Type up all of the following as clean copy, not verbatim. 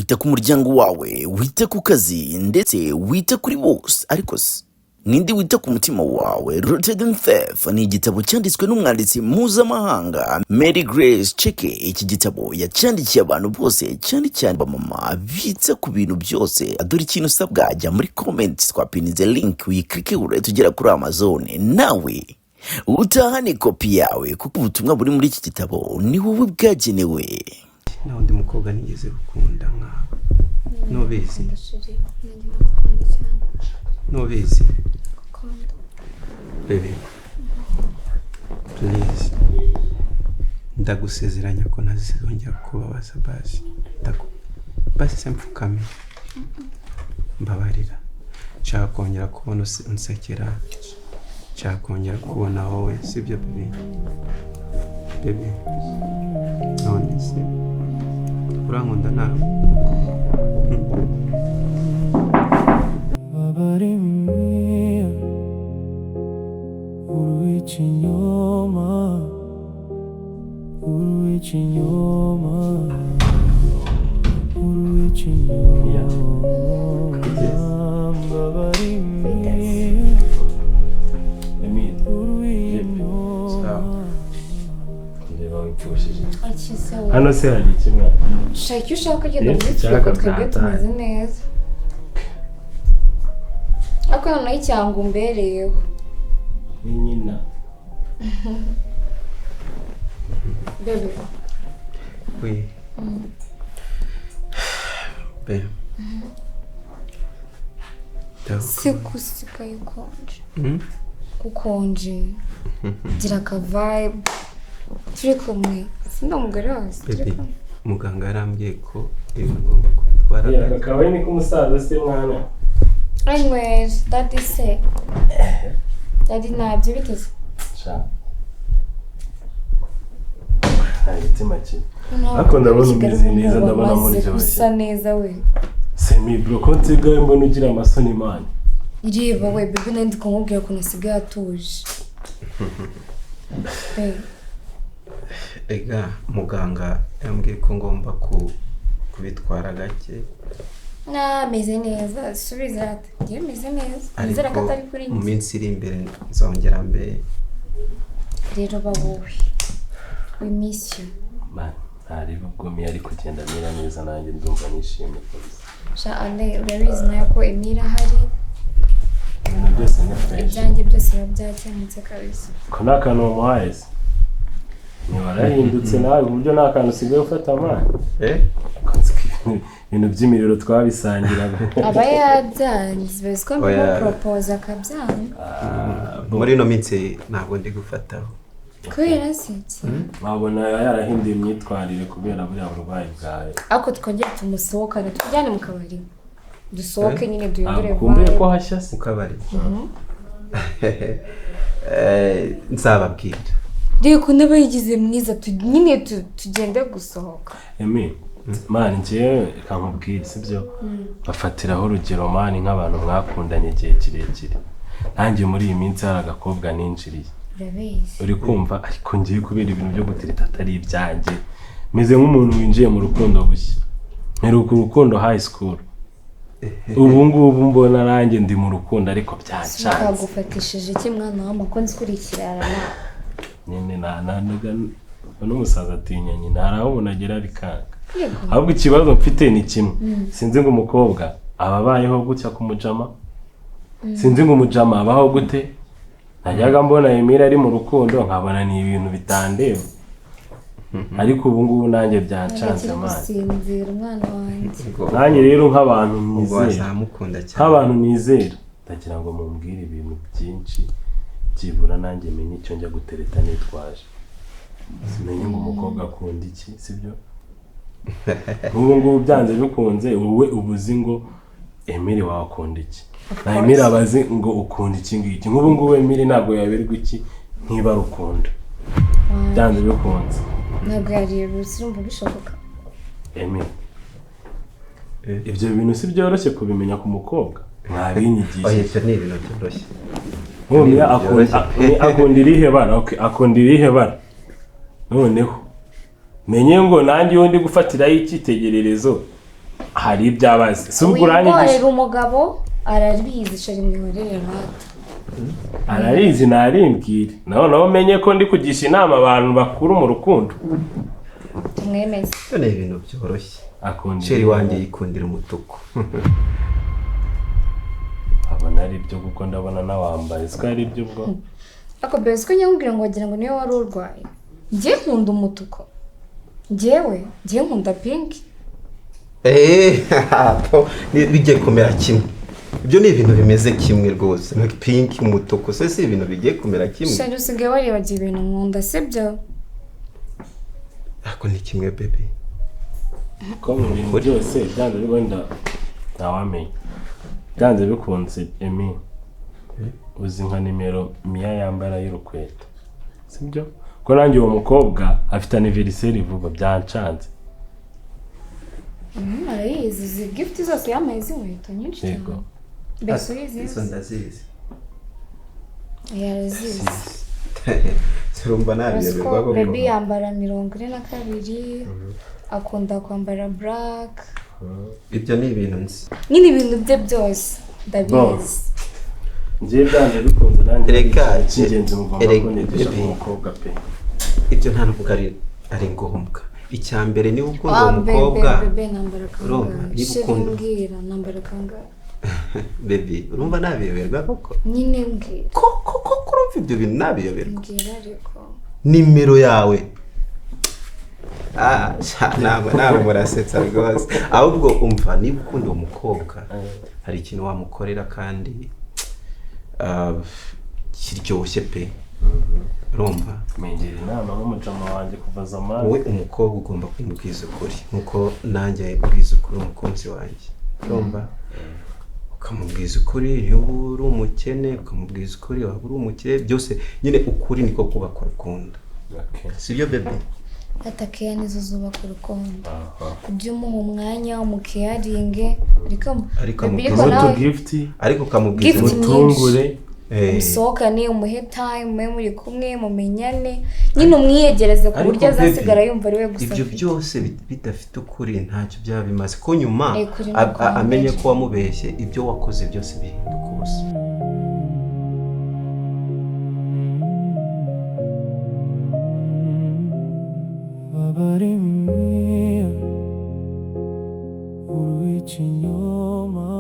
Wita ku muryango wawe, wite ku kazi, ndetse wite kuri bose. Ariko se ninde wita ku mutima wawe? Rooted in Faith ni igitabo cyanditswe n'umwanditsi mpuzamahanga Mary Grace Cheke. Iki gitabo yacyandikiye abantu bose, cyane cyane abamama bita ku bintu byose. Dore ikintu usabwa: jya muri comment, twapinize link, uyikirike, urahita ugera kuri Amazon, nawe utahane kopi yawe, kuko ubutumwa buri muri iki gitabo ni wowe bwagenewe. Nta wundi mukobwa nigeze gukunda nkawe, nubizi. Ndashiri, nanjye ndagukunda cyane. Nubizi. Gukunda. Baby, please, ndagusezeranya ko ntazongera kubabaza. Basi basi se mfukame, mbabarira. Nshaka kongera kubona unsekera, nshaka kongera kubona wowe, sibyo baby? Baby, none se urankunda nawe? Babarimia uruichinyoma, uruichinyoma, uruichinyoma, babarimia uruinyoma. Ndeba wipfushije. Akize wowe. Hano se hari iki, mwana? Shaka icyo ushaka, ugenda Yes, muri icyaka firigo, twebwe byataye. tumeze neza. Ariko noneho icyango umbereyeho. Ni nyina. Bebe. We be. Si gusigaye ukonje? Hmm? Ukonje, gira aka vibe turi kumwe, sindi umugore wawe si turi Baby, kumwe? muganga yarambwiye ko ibintu ngomba kubitwara Aka gake. kabaye ni k'umusaza se, mwana? Anyways, daddy se, daddy, ntabyo biteze. Sha, nta gitima kibi. Noneho Ariko ndabona Kigali umeze neza, ubu ndabona wamaze muryoshye. gusa neza we. Semi bro, ko nsigaye mbona ugira amasoni, man? Reba we bebe, nari ndi kumubwira ukuntu asigaye atuje. Babe, Ega muganga yambwiye ko ngomba kubitwara gake. Na meze neza, subiza ati ngewe meze neza, nizera ko Ariko atari kuri mu njye. minsi iri imbere nzongera mbe. Rero ba wowe, we miss you. Man, ntareba ubwo Miya ari kugenda amera neza, nanjye ndumva nishimye kabisa. Sha Ale, urabizi nawe ko Emira ahari. Ibintu byose ni fresh. Ibyanjye byose biba byakemutse kabisa. Ko nta kantu wamuhaye se? Ntiwarahindutse nawe, uburyo nta kantu usigaye ufata, man? Eh. Ko nzi ko ibintu by'imiriro twabisangiraga. Aba yabyanze, bazi ko Oya. mbimuporopoza akabyanga. Muri ino minsi ntabwo ndi gufataho. Kubera se iki? Wabona yarahinduye imyitwarire kubera buriya burwayi bwawe. Ariko twongere tumusohokane, tujyane mu kabari, dusohoke nyine, duhindure Ntabwo ukumbuye ko vibe. hashya se? Mu kabari? Nzababwira. Reka undi aba yigize mwiza, nyine tugende gusohoka. Emi, man, njyewe reka nkubwire, sibyo? Bafatiraho urugero, man, nk'abantu mwakundanye igihe kirekire. Nanjye muri iyi minsi hari agakobwa ninjiriye. Urabizi. Uri kumva? Ariko ngiye kubera ibintu byo gutereta atari ibyanjye, meze nk'umuntu winjiye mu rukundo bushya. Mperuka urukundo high school. Ubu ngubu mbona nanjye ndi mu rukundo, ariko byancanze. Kagufatishije iki, mwana w'amakunzi ukurikirana? Nyine n'umusaza atinya nyina, hari aho umuntu agera bikanga. Yego. Ahubwo ikibazo mfite ni kimwe: sinzi ngo umukobwa aba abayeho gutya ku mujama, sinzi ngo umujama abaho gute. Najyaga mbona Emile ari mu rukundo, nkabona ni ibintu bitandeba, ariko ubu ngubu nanjye byancanze. Akiri Man, gusinzira umwana wanjye. Nanjye rero nk'abantu Ubwo nizera, wazamukunda cyane. nk'abantu nizera, ndagira ngo mumbwire ibintu byinshi, byibura nanjye menye icyo njya gutereta nitwaje, simenye ngo umukobwa akunda iki, sibyo? Nk'ubu ngubu byanze bikunze wowe uba uzi ngo Emile wawe akunda iki, na Emile aba azi ngo ukunda iki ngiki. Nk'ubu ngubu Emile ntabwo yaberwa iki niba arukunda, byanze bikunze. Ntabwo yareba, urumva bishoboka? Emile, Eh. ibyo bintu si byoroshye kubimenya ku mukobwa, mwabinyigishije. Oya, ibyo ni ibintu byoroshye. Nk'ubu Mia Ibintu byoroshye. Mia akunda irihe bara? Okay, akunda irihe bara? Noneho menye ngo nanjye iyo ndi gufatiraho icyitegererezo. Hari ibyo abazi, si ubwo uranyigisha? Wihorera, umugabo arabizi chéri, mwihorere rata. Ararizi, narimbwire noneho menye ko ndi kugisha inama abantu bakuru mu rukundo. Tumwemeze. Ibyo ni ibintu byoroshye. Akunda Chéri wanjye yikundira umutuku. Abona ari ibyo, kuko ndabona nawambaye, siko ari ibyo ubwo. Ariko mbese ko nyamubwira ngo wagira ngo niwe wari urwaye? Njye nkunda umutuku, njyewe nkunda pink. Eee, bigiye kumera kimwe. Ibyo ni ibintu bimeze kimwe rwose. Pink, umutuku, se si ibintu bigiye kumera kimwe? Chéri, usigaye waribagiwe ibintu nkunda, sibyo? Ariko ni kimwe, bébé. Ko mu bintu byose byanze wenda ntawamenya, byanze bikunze, Emi, uzi nka nimero Miya yambara y'urukweto, sibyo? Ko nanjye uwo mukobwa afite anniversaire vuba, byancanze. Arayizi, izi gift zose yambaye, izi nkweto nyinshi cyane. Yego. Mbese urizi? Izo ndazizi. Arazizi. Turumva nabiyoberwa Ko koko? Baby yambara 42, akunda kwambara black. Ibyo ni ibintu nzi. Nyine ibintu bye byose ndabizi. Njyewe byanze bikunze nanjye Erega, icy'ingenzi mugomba erega, kunyigisha baby. ku mukobwa pe. Ibyo nta nubwo ari ngombwa. Icya mbere, niba ukunda Ah, uwo bébé. mukobwa, Bébé, nambara urumva, kangahe? niba Chéri, ukunda mbwira, nambara kangahe? Baby, urumva nabiyoberwa koko? Nyine mbwira. Koko koko, urumva ibyo bintu nabiyoberwa? Mbwira ariko. Nimero yawe? Ah, sha, ntabwo murasetsa rwose. Ahubwo umva, niba ukunda uwo mukobwa, hari ikintu wamukorera kandi kiryoshye pe, urumva? Mengira inama nk'umujama wanjye kuva zamani. Wowe umukobwa ugomba kumubwiza ukuri, nkuko nanjye mbwiza ukuri umukunzi wanjye, urumva? Ukamubwiza ukuri, niba uri umukene ukamubwiza ukuri, waba uri umukire, byose nyine ukuri niko kubaka urukundo. Okay. Sibyo, bébé? Atakeya nizo zubaka urukundo. Aha. Ujye umuha umwanya, umukeyaringe, ariko Ariko baby, amubwiza ariko nawe Utu gift. Ariko ukamubwiza Gift ukuri. Mutungure. Musohokane, umuhe time, mube muri kumwe, mumenyane, nyine umwiyegereze ku Ariko buryo azasigara baby, yumva ari we gusa ibyo afite. byose bidafite ukuri ntacyo byaba bimaze, ko nyuma Kuri ni ukwa amenye mbere. ko wamubeshye, ibyo wakoze byose bihinduka ubusa. Babarimia Uruichinyoma.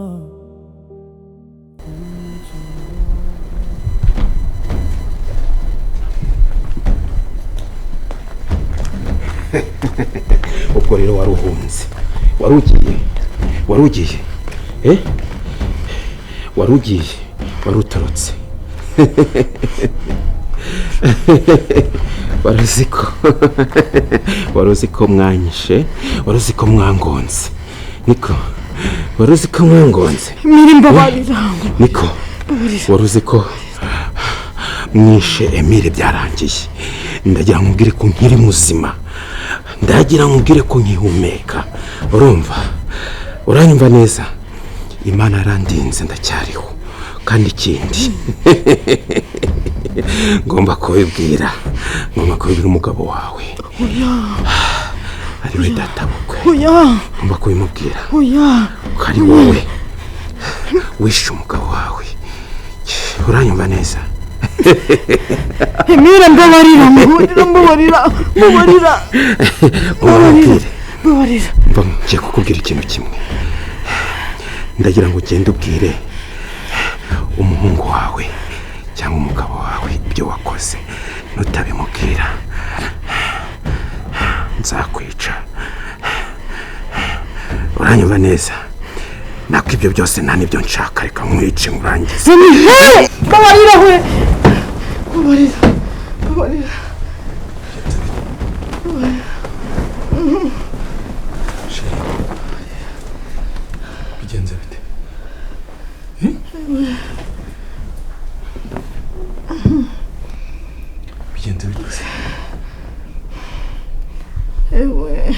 Ubwo rero waruhunze, wari ugiye, wari ugiye, eh, wari ugiye, wari utorotse. Wari uzi ko mwanyishe, wari uzi ko mwangonze, niko? Wari uzi ko mwangonze? Miri, mbabarira. Niko, wari uzi ko mwishe Emile byarangiye? Ndagira ngo nkubwire ko nkiri muzima, ndagira ngo nkubwire ko nkihumeka, urumva? Uranyumva neza? Imana yarandinze, ndacyariho. Kandi ikindi ngomba kubibwira, ngomba kubibwira umugabo wawe, ari we databukwe. Oya. Ngomba kubimubwira Oya. ko ari wowe wishe umugabo wawe, uranyumva neza? Emile, mbabarira, mbabarira, mbabarira, mbabarira. Umubwire. Mbabarira. Mva, ngiye kukubwira ikintu kimwe. Ndagira ngo ugende ubwire umuhungu wawe cyangwa umugabo wawe ibyo wakoze. Nutabimubwira nzakwica, uranyumva neza? Nako ibyo byose nta n'ibyo nshaka, reka nkwice nkurangize. Emile, mbabarira we, mbabarira, mbabarira. Chéri, bigenze bite? Bigenze bite se? Ewe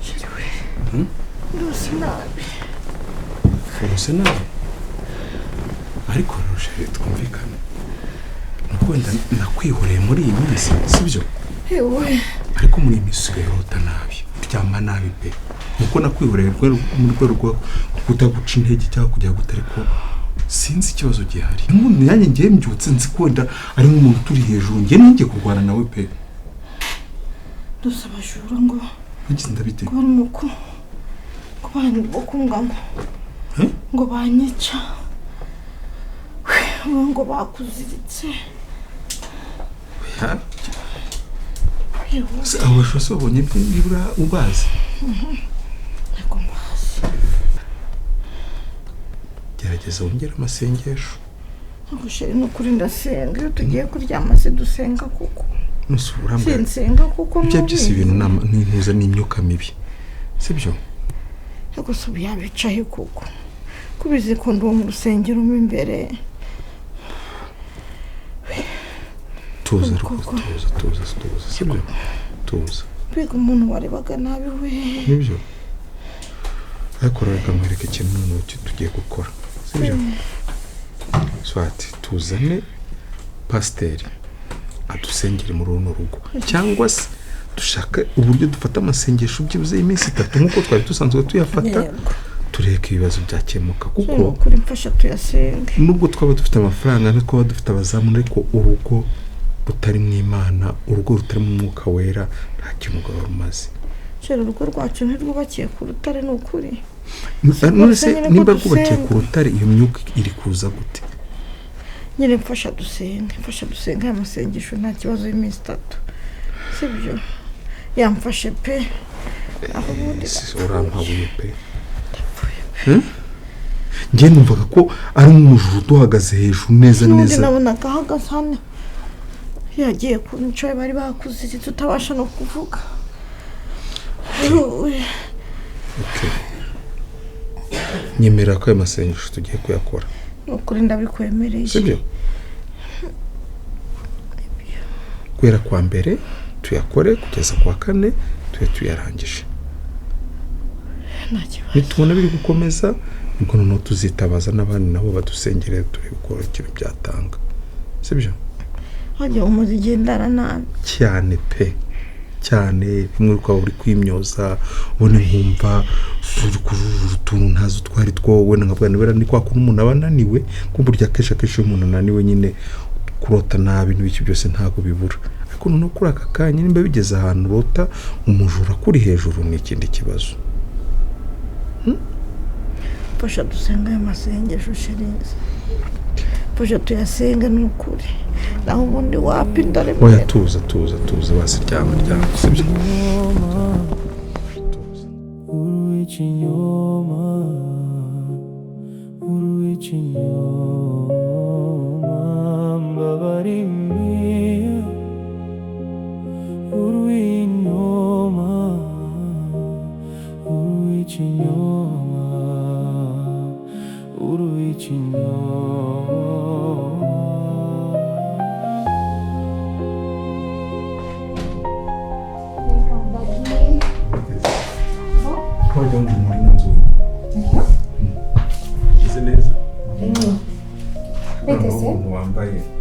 chéri we, ndose nabi. Urose nabi? Ariko rero chéri, twumvikane, nuko wenda nakwihoreye muri iyi minsi, sibyo? Ewe. Ariko muri iyi minsi usigaye urota nabi, uryama nabi pe. Nuko nakwihoreye mu rwego rwo kutaguca intege cyangwa kujya gute, ariko sinzi ikibazo gihari. Nk'ubu nanjye ngiye mbyutse nzi ko wenda ari nk'umuntu turi hejuru, ngiye ngiye kurwana nawe pe. Ndose abajura ngo Ngize ndabite. Ngo barimo kumbwa ngo ngo banyica, ngo bakuziritse. Abo bajura se babonye nibura ubazi? Ntabwo mbazi. Gerageza wongere amasengesho. Ntabwo chéri, ni ukuri ndasenga. Iyo tugiye kuryama se dusenga kuko sinsenga kuko ibyo byose ibintu n'intuza n'imyuka mibi, sibyo? Ariko si ubu yabicaye kuko kubizi ko ndi uwo mu rusengero mo imbere. Tuza rwose, tuza tuza tuza, sibyo? Tuza. Mbega umuntu warebaga nabi we. Nibyo, ariko reka nkwereke ikintu noneho tugiye gukora, sibyo? Swati tuzane pasiteri adusengere muri runo rugo, cyangwa se dushake uburyo dufata amasengesho byibuze iminsi 3 nk'uko twari dusanzwe tuyafata, tureke ibibazo byakemuka. Kuko kuri mfasha tuyasenge, nubwo twaba dufite amafaranga, nubwo twaba dufite abazamu, ariko urugo rutari mu Imana, urugo rutari mu mwuka wera, nta kintu rwaba rumaze. Chéri, urugo rwacu ntirwubakiye ku rutare, ni ukuri. None se nimba rwubakiye ku rutare, iyo myuka iri kuza gute? Nyine mfasha dusenge, mfasha dusenge aya masengesho, nta kibazo y'iminsi 3, sibyo? Yamfashe pe. Aho ubundi urampabuye pe. Njye numvaga ko ari umujura uduhagaze hejuru neza neza. N'undi nabonaga ahagaze hano yagiye ku ncoye, bari bakuziritse utabasha no kuvuga. Nyemera ko aya masengesho tugiye kuyakora. Ni ukuri ndabikwemereye. Sibyo? Guhera kwa mbere tuyakore kugeza kwa kane tube tuyarangije. Nitubona biri gukomeza, nibwo noneho tuzitabaza n'abandi nabo badusengere, turebe uko ikintu byatanga, sibyo? Hajya umaze igendana nabi cyane pe, cyane. Bimwe ukaba uri kwimyoza, ubona nkumva uri kujujura utuntu ntazi utwari two, wenda nkavuga nibura ni kwa kuntu umuntu aba ananiwe, kuko burya akenshi akenshi iyo umuntu ananiwe nyine kurota nabi n'ibiki byose ntabwo bibura. Ariko noneho kuri aka kanya nimba bigeze ahantu urota umujura kuri hejuru ni ikindi kibazo. Mfasha dusenga aya masengesho chéri, mfasha tuyasenga, ni ukuri. Naho ubundi wapi ndaremera. Oya tuza tuza tuza, basi ryama ryama, sibyo?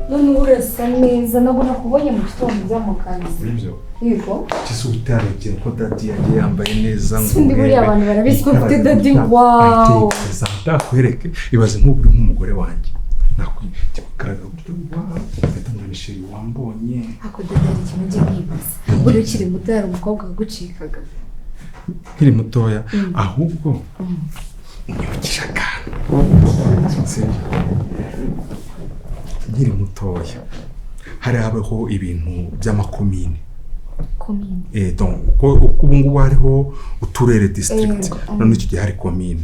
None urasa neza, nabwo nakubonye mu gitondo ujya mu kazi. Nibyo. Yego. Kisi utarebye ko daddy yagiye yambaye neza ngo Sindi buriya abantu barabizi ko mfite daddy, wow. Ndakwereke, ibaze nk'ubu uri nk'umugore wanjye. Nakwiye gutyo wa chéri wambonye. Ako daddy hari ikintu njye nkibaza. Buriya ukiri muto hari umukobwa wagucikaga? Nkiri mutoya ahubwo unyibukije akantu. Nkiri mutoya hari habaho ibintu by'amakomine. Komine. Donc uko ubu ngubu hariho uturere district, none icyo gihe hari komine.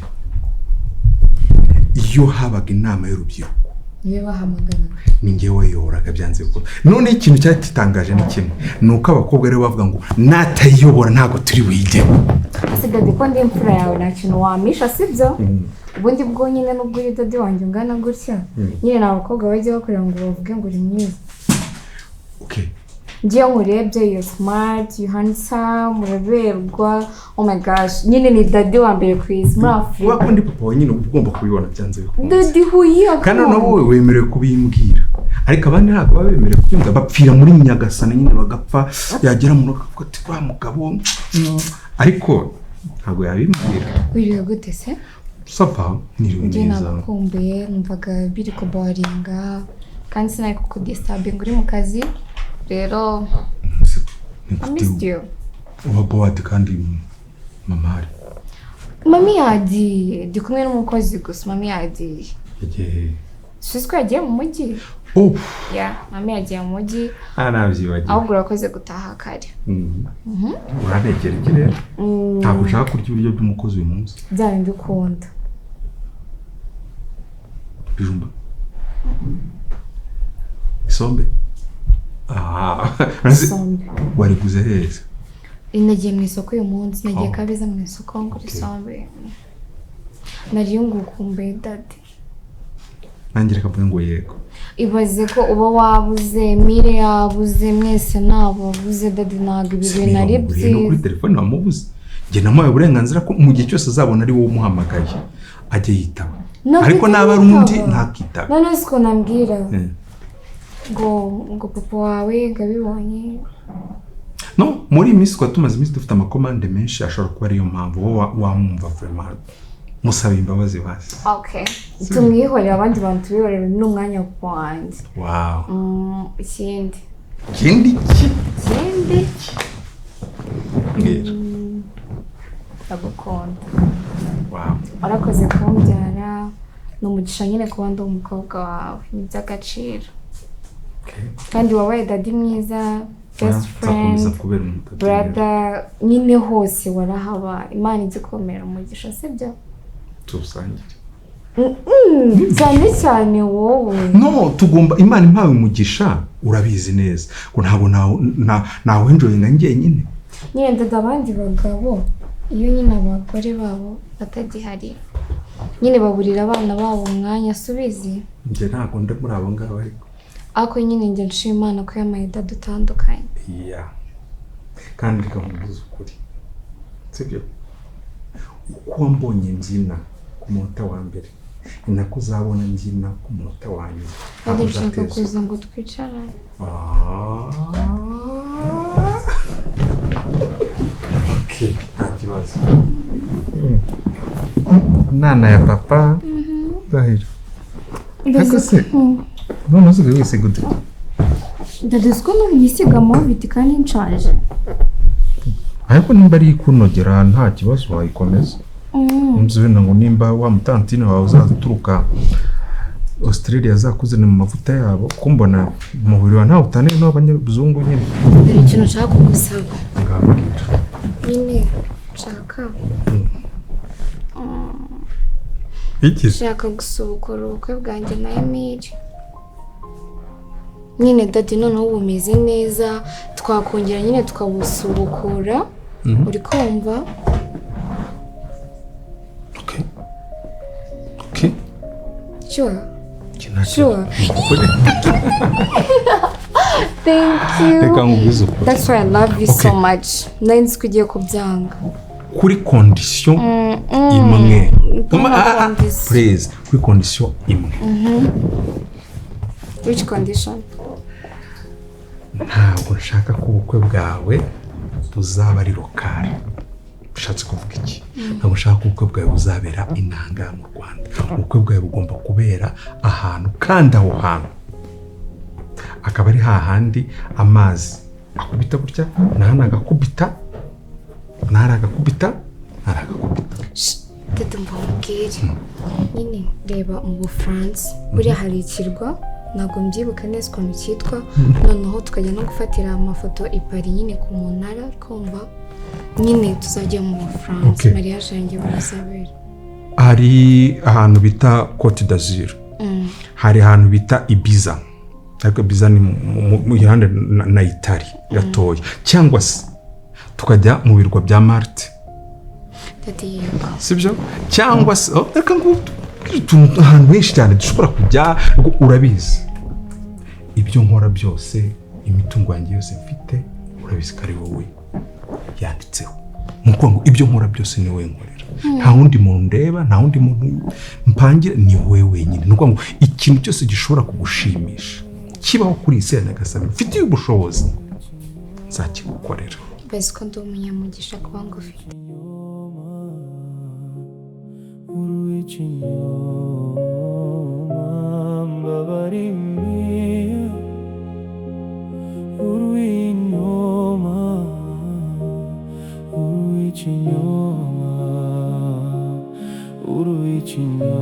Iyo habaga inama y'urubyiruko niyo bahamagara, ni njyewe wayoboraga byanze bikunze. None ikintu cyari gitangaje ni kimwe, ni uko abakobwa rero bavuga ngo natayiyobora ntabwo turi buyijyemo. Ese daddy ko ndi imfura yawe nta kintu wamisha, sibyo? Ubundi bwo nyine nubwo uri daddy wanjye ungana gutya, nyine ni abakobwa bajya bakorera ngo bavuge ngo uri mwiza. Okay. Ngiye nkurebye, you're smart, you handsome, uraberwa, oh my gosh, nyine ni daddy wa mbere ku isi muri Afurika. Wako ndi papa wenyine uba ugomba kubibona byanze bikunze. Daddy huye kandi noneho wowe wemerewe kubimbwira, ariko abandi ntabwo baba bemerewe kubyumva, bapfira muri Nyagasani nyine bagapfa, yagera mu rugo akavuga ati wa mugabo, ariko Ntabwo yabimbwira. Wiriwe gute se? Ça va, niriwe Njye neza. nagukumbuye, numvaga biri kuboringa kandi sinari kukudistabinga uri mu kazi rero. Ni I missed you. Uba bored kandi mama hari? Mami yagiye, ndi kumwe n'umukozi gusa, mami yagiye. Yagiye? Suzi ko yagiye mu mujyi. Oh. Ya, mami yagiye mu mujyi. Ah, nabyibagiwe. Ahubwo urakoze gutaha kare. Uranegera iki rero? Ntabwo ushaka kurya ibiryo by'umukozi uyu munsi? Bya bindi ukunda. Bijumba, isombe, ah. Isombe. Wariguze heza? Nagiye mu isoko uyu munsi, nagiye Oh. Kabeza mu isoko ngura isombe. Nariyo ngukumbuye, daddy. Nanjye reka mvuge ngo yego. Ibaze ko uba wabuze, mire yabuze, mwese ntababuze, daddy. Ntabwo ibi bintu ari No kuri byiza. telefone wamubuze. Njye namuhaye uburenganzira ko mu gihe cyose azabona ari wowe umuhamagaye ajye yitaba. Ntabwo Ariko naba ari undi yitaba. ntakitaba. None siko nambwira ngo papa wawe ngo abibonye. No muri iyi minsi twari tumaze iminsi dufite amakomande menshi, ashobora kuba ariyo mpamvu. Wowe wamwumva vraiment, musaba imbabazi basi. Okay, tumwihorere, abandi bantu tubihorere, ni umwanya wanjye. Wow. Ikindi? Ikindi ki? Ikindi. Mbwira. Ndagukunda. Wow. Warakoze kumbyara, ni umugisha nyine kuba ndi umukobwa wawe, ni iby'agaciro. Okay. Kandi wabaye daddy mwiza, best Nzakomeza friend, kubera umutatu. brother, nyine hose warahaba. Imana ijya ikomera umugisha, sibyo? Tuwusangire. Cyane cyane wowe. No tugomba, Imana impaye umugisha, urabizi neza ko ntabwo nawenjoyinga njyenyine. Nyine ndada, abandi bagabo iyo nyine abagore babo batagihari, nyine baburira abana babo umwanya, subizi. Njye ntabwo ndi muri abo ngabo ariko. Ariko nyine njye nshima Imana ko yampaye dada utandukanye. Iya, kandi reka nkubwize ukuri, sibyo? Uko wambonye mbyina ku munota wa mbere ni nako uzabona mbyina ku munota wa nyuma. Kandi Ntabwo nshaka uzatezwa. kuza ngo twicarane. Ah. Okay, nta kibazo. Nana ya papa, ndahira. Ariko se none usigaye wisiga ute? Dada, ko n'ubu nisiga Movit kandi nshaje. Ariko nimba ari ikunogera nta kibazo, wayikomeza. Nzi wenda ngo nimba wa mutantine wawe uzaturuka Australia azakuzana mu mavuta yabo, kumbona umubiri wawe ntawe utaniye n'abanyabuzungu nyine. Hari ikintu nshaka kugusaba. Ngambwira. Nyine nshaka Iki? Nshaka gusubukura ubukwe bwanjye na Emile nyine. Daddy, noneho bumeze neza, twakongera nyine tukabusubukura, uri kumva? Okay. Sure? Iki nta Sure, thank you. Reka nkubwize ukuri. That's why I love you so Okay. much. Nari nzi ko ugiye kubyanga. Kuri condition imwe. Pana. Ah, ah, Condition. Please, kuri condition imwe. Which condition? Ntabwo nshaka ko ubukwe bwawe buzaba ari local. Ushatse kuvuga iki? Ntabwo nshaka ko ubukwe bwawe buzabera inanga mu Rwanda. Ubukwe bwawe bugomba kubera ahantu, kandi aho hantu akaba ari hahandi amazi akubita gutya, nahano agakubita, nahari agakubita, nahari agakubita. Tete, mva nkubwire nyine, reba mu Bufaransa buriya hari ikirwa, ntabwo mbyibuka neza ukuntu cyitwa, noneho tukajya no gufatira amafoto i Paris nyine ku munara, twumva nyine tuzajya mu Bufaransa. Okay. Mariage yanjye barazabera. Hari ahantu bita Cote d'Azur, hari ahantu bita Ibiza, ariko Ibiza ni mu gihande na Itali gatoya, cyangwa se tukajya mu birwa bya Malte. Tete, yego. Sibyo? Cyangwa se, oh, reka ngo utuntu, ahantu henshi cyane dushobora kujya. Ubwo urabizi ibyo nkora byose, imitungo yanjye yose mfite, urabizi ko ari wowe yanditseho. Ni ukuvuga ngo ibyo nkora byose ni wowe nkorera, nta wundi muntu ndeba, nta wundi muntu mpangira, ni wowe wenyine. Ni ukuvuga ngo ikintu cyose gishobora kugushimisha kibaho kuri iyi si ya Nyagasani mfitiye ubushobozi nzakigukorera. Bazi ko ndi umunyamugisha kuba ngufite. Urw'ikinyoma mbabarira, urw'inyoma, urw'ikinyoma, urw'ikinyoma.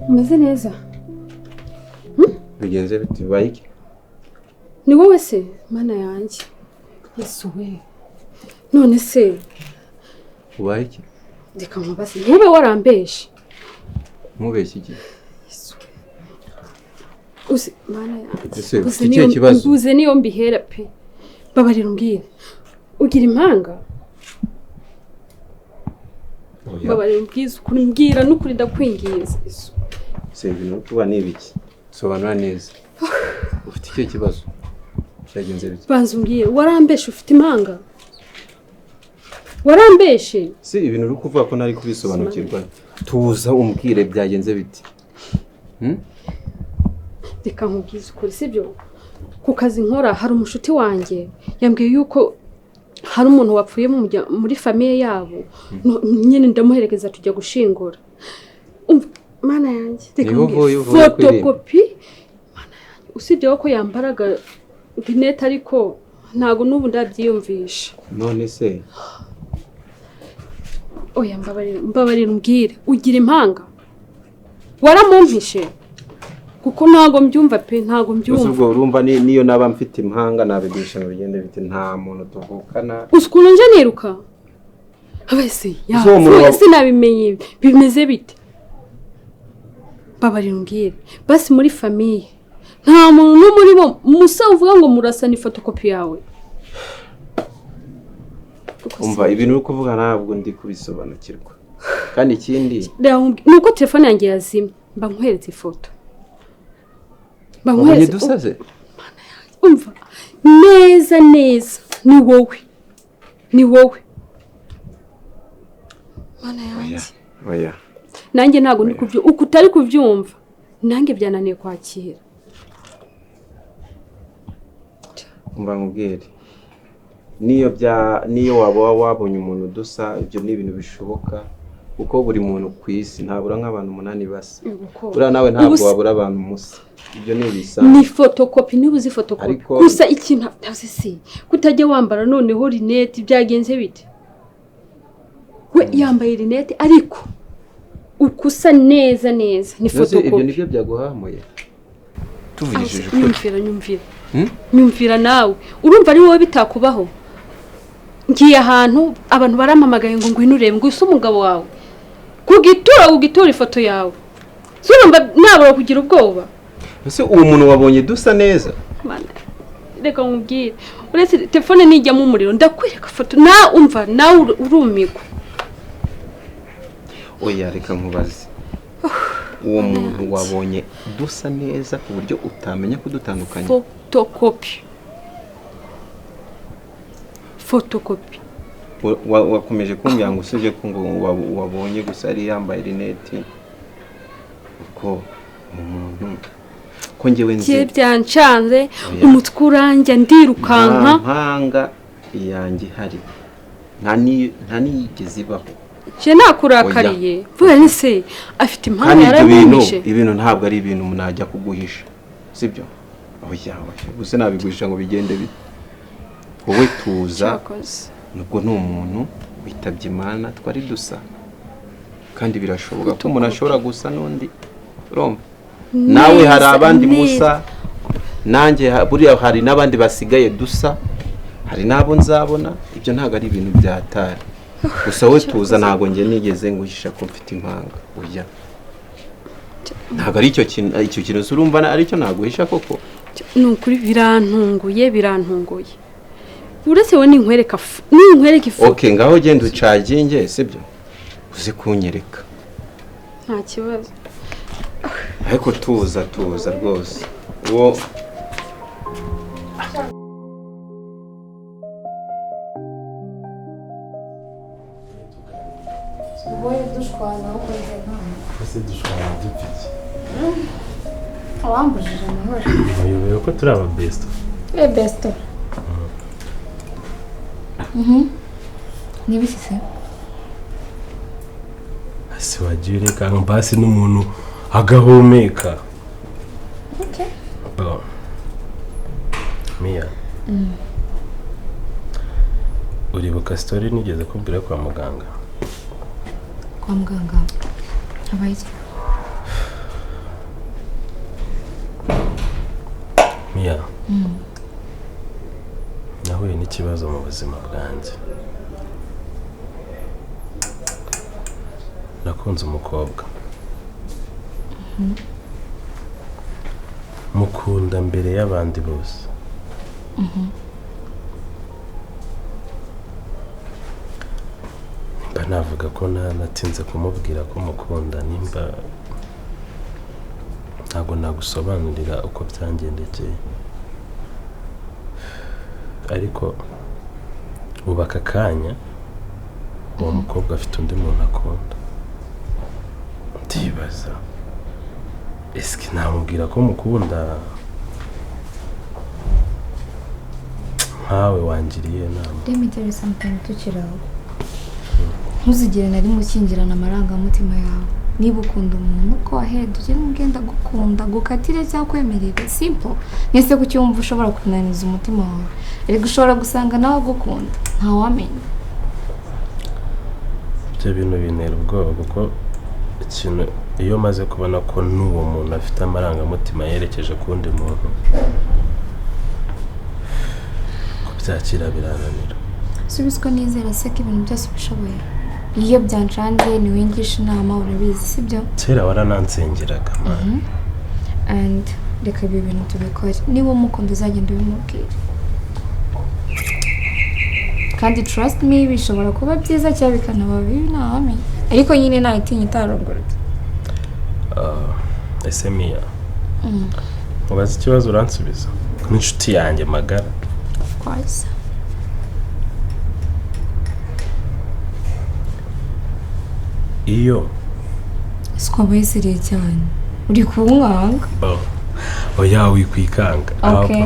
Umeze neza? Bigenze bite? Bibaye iki? Ni wowe se? Mana yanjye, Yesu we! None se Ubaye iki? Reka nkubaze, ntube warambeshe? Nkubeshye iki? Yesu we! Uzi, Mana yanjye, Ese ufite ikihe kibazo? Mbuze niyo mbihera pe. Babarira umbwire, ugira impanga? Oya. Babarira umbwize ukuri, mbwira n'ukuri, ndakwinginze. Yesu. Se ibintu kuba ni ibiki? Sobanura neza. Ufite ikihe kibazo? Byagenze bite? Banza umbwire, warambeshe ufite impanga? Warambeshe? Si ibintu uri kuvuga ko ntari kubisobanukirwa. Tuza umbwire byagenze bite? Reka nkubwize ukuri, sibyo? Ku kazi nkora hari umushuti wanjye yambwiye yuko hari umuntu wapfuye muri famille yabo. Nyine ndamuherekeza tujya gushingura. Umva, Mana yanjye, reka Niho nkubwire, uvuye, uvuye kuririmba. fotokopi. Mana yanjye, usibye ko yambaraga rinete ariko ntago n'ubu ndabyiyumvisha. None se Oya, mbabarira, mbabarira umbwire, ugira impanga? Waramumpishe? Kuko ntago mbyumva pe, ntago Gusa mbyumva. ubwo urumva niyo naba mfite impanga nabigurisha ngo bigende bite? Nta muntu tuvukana. Uzi ukuntu nje niruka? Abese Uzi uwo muntu yapfuye sinabimenye, bimeze bite? Mbabarira umbwire, basi muri famille nta muntu n'umwe muri bo musa uvuga ngo murasa ni fotokopi yawe? Kuko Umva, ibintu uri kuvuga ntabwo ndi kubisobanukirwa. Kandi ikindi Reba nkubwire, ni uko telefone yanjye yazimye, mba nkweretse ifoto. Mba wabonye nkweretse dusaze? Umva neza neza, ni wowe, ni wowe. Mana yanjye, Oya. nanjye ntabwo ndi kubyumva, uko utari kubyumva nanjye byananiye kwakira. Umva nkubwire, niyo waba wabonye umuntu dusa, ibyo ni ibintu bishoboka kuko buri muntu ku isi ntabura nk'abantu 8 basa. Buriya nawe ntabwo wabura abantu musa. Ibyo ni ibisanzwe. Ni fotokopi, niba uzi fotokopi. Gusa ikintu ntazi si kutajya wambara noneho rinete, byagenze bite? We yambaye rinete ariko ukusa neza neza ni Mbese ibyo fotokopi. nibyo byaguhamuye? Tuvugishije ukuri. Nyumvira, nyumvira. Nyumvira nawe, urumva ari wowe bitakubaho? Ngiye ahantu abantu barampamagaye ngo ngwino urebe, ngo use umugabo wawe kugitura ifoto yawe. Si urumva nabura kugira ubwoba? Ese uwo muntu wabonye dusa neza? Mana, reka nkubwire, uretse telefone nijyamo umuriro ndakwereka foto, na umva nawe urumigwa. Oya, reka nkubaze, uwo muntu wabonye dusa neza ku buryo utamenya kudutandukanya? Fotokopi, fotokopi. Wakomeje kumbwira ngo usibye ko ngo wabonye gusa yari yambaye rinete, uko umuntu ko njyewe nzi Bye byancanze, Oya. umutwe uranjya, ndirukanka. Nta mpanga yanjye ihari, nta niyigeze ibaho. Je nakurakariye, vuga ni se afite impanga Kandi ibyo bintu, yaramwishe? ibintu ntabwo ari ibintu umuntu ajya kuguhisha, sibyo? Oya, oya, gusa nabiguhisha ngo bigende bite? Wowe tuza. Cyakoze. Nubwo ni umuntu witabye Imana twari dusa, kandi birashoboka ko umuntu ashobora gusa n'undi. Urumva nawe hari Neza, abandi neza. musa, nanjye buriya hari n'abandi basigaye dusa, hari n'abo nzabona. Ibyo ntabwo ari ibintu byatari. Gusa wowe tuza, ntabwo njye nigeze nguhisha ko mfite impanga. Oya, ntabwo ari icyo kintu, icyo kintu se urumva aricyo naguhisha koko? Ni ukuri birantunguye, birantunguye. Uretse we ninkwereka ifoto. Okay, ngaho genda ucaginge, sibyo? Uze kunyereka. Nta kibazo. Ariko tuza tuza rwose. Uwo Wowe dushwana aho ukoze nta. Ese dushwana dupfa iki? Wambujije amahoro. Muyobewe ko turi aba besto. Besto. N'ibiki se? Ese wagiye ureka basi n'umuntu agahumeka. Okay. Bon. Mia. Uribuka story nigeze kubwira kwa muganga? Kwa muganga? Habaye iki? Mia. Nahuye n'ikibazo mu buzima bwanjye. Nakunze umukobwa. Mukunda mbere y'abandi bose. Nimba navuga ko natinze kumubwira ko mukunda, nimba ntabwo nagusobanurira uko byangendekeye. Ariko ubu aka kanya uwo mukobwa afite undi muntu akunda. Ndibaza eske namubwira ko mukunda? Nkawe wangiriye inama. Let me tell you something tukiraho. Ntuzigere na rimwe ukingirana amarangamutima yawe. Niba ukunda umuntu ko ahead ugende ugenda gukunda gukatire cyangwa kwemerera simple. Nese kuki wumva ushobora kunaniza umutima wawe? Erega ushobora gusanga nawe agukunda ntawamenya. Ibyo bintu bintera ubwoba kuko ikintu iyo maze kubona ko n'uwo muntu afite amarangamutima yerekeje ku wundi muntu, kubyakira birananira. Subizwa nizera se ko ibintu byose ubishoboye. Iyo byancanze niwingisha inama urabizi sibyo? Kera waranansengeraga man. And reka ibi bintu tubikore. Niba umukunda uzagenda ubimubwira. Kandi trust me bishobora kuba byiza cyangwa bikanaba bibi ntawamenya. Ariko nyine nayitinya itarongorotse. Ese Mia. Mubaze ikibazo uransubiza. N'inshuti yanjye magara. Of course. Iyo siko seriye cyane uri kunkanga. Oya wikwikanga. Okay.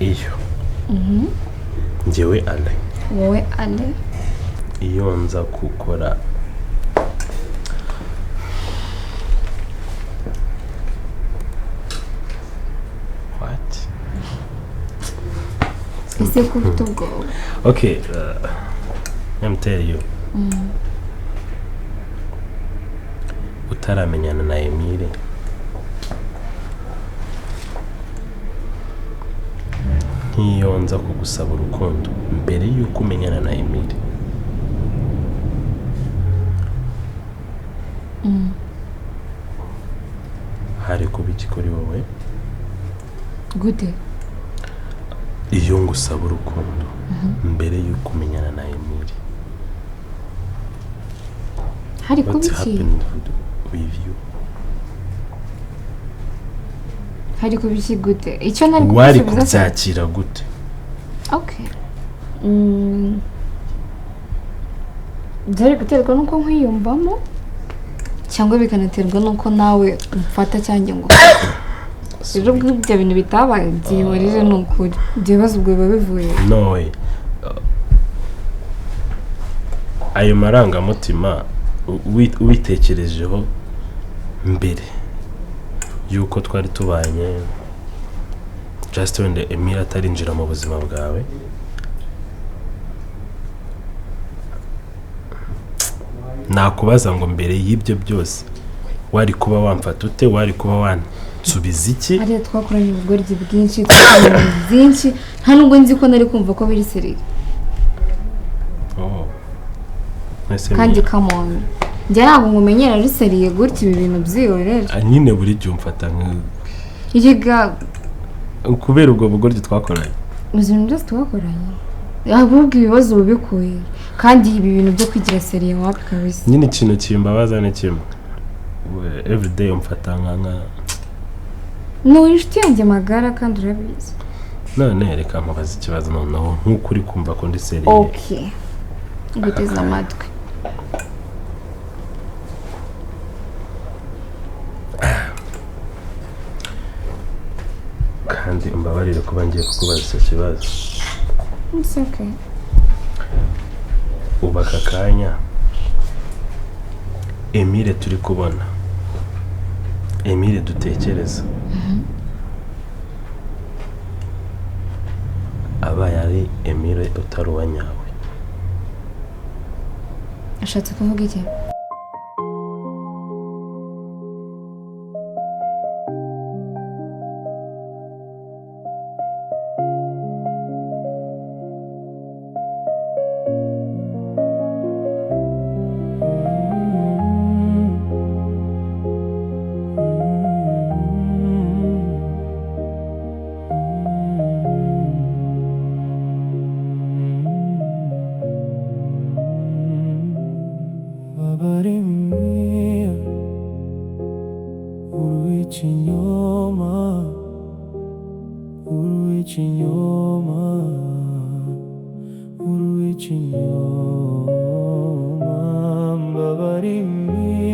Iyo njyewe Ale, wowe Ale, iyo nza gukora what? Ese ko ufite ubwoba? Okay, let me tell you. Utaramenyana na Emile, nk'iyo nza kugusaba urukundo mbere y'uko umenyana na Emile, hari kuba iki kuri wowe? Gute? Iyo ngusaba urukundo mbere y'uko umenyana na Emile, hari kuba iki? With you. Hari kuba iki gute? Icyo nari wari kubyakira gute? Okay. Byari guterwa nuko nkwiyumvamo cyangwa bikanaterwa nuko nawe umfata cyangwa ngo rero ibyo bintu bitabaye byihorere ni ukuri. Ibyo bibazo ubwo biba bivuye. No way. Ayo marangamutima ubitekerejeho mbere yuko twari tubanye, just wenda Emile atarinjira mu buzima bwawe, nakubaza ngo mbere y'ibyo byose wari kuba wamfata ute? Wari kuba wansubiza iki? Ariya twakoranye ubugoryi bwinshi, twakoranye byinshi, nta nubwo nzi ko nari kumva ko biri seriye. Kandi come on, njye ntabwo nkumenyera ari seriye gutya ibi bintu byihorere. Nyine buri gihe umfata nka Erega kubera ubwo bugoryi twakoranye. Uzi ibintu byose twakoranye. Ahubwo ibibazo ubikuye kandi ibi bintu byo kwigira sérieux, wapi kabisa. Nyine ikintu kimbabaza ni kimwe. Everyday umfata nka Ni uri inshuti yanjye magara kandi urabizi. None reka nkubaze ikibazo noneho, nk'uko uri kumva ko ndi sérieux. Okay, nguteze amatwi. Kandi umbabarire kuba ngiye kukubaza icyo kibazo. It's okay. Ubu aka kanya, Emile turi kubona, Emile dutekereza, abaye ari Emile utari uwa nyawe, Ashatse kuvuga iki? Babarimiya uruichinyoma, uruichinyoma, uruichinyoma, babarimiya.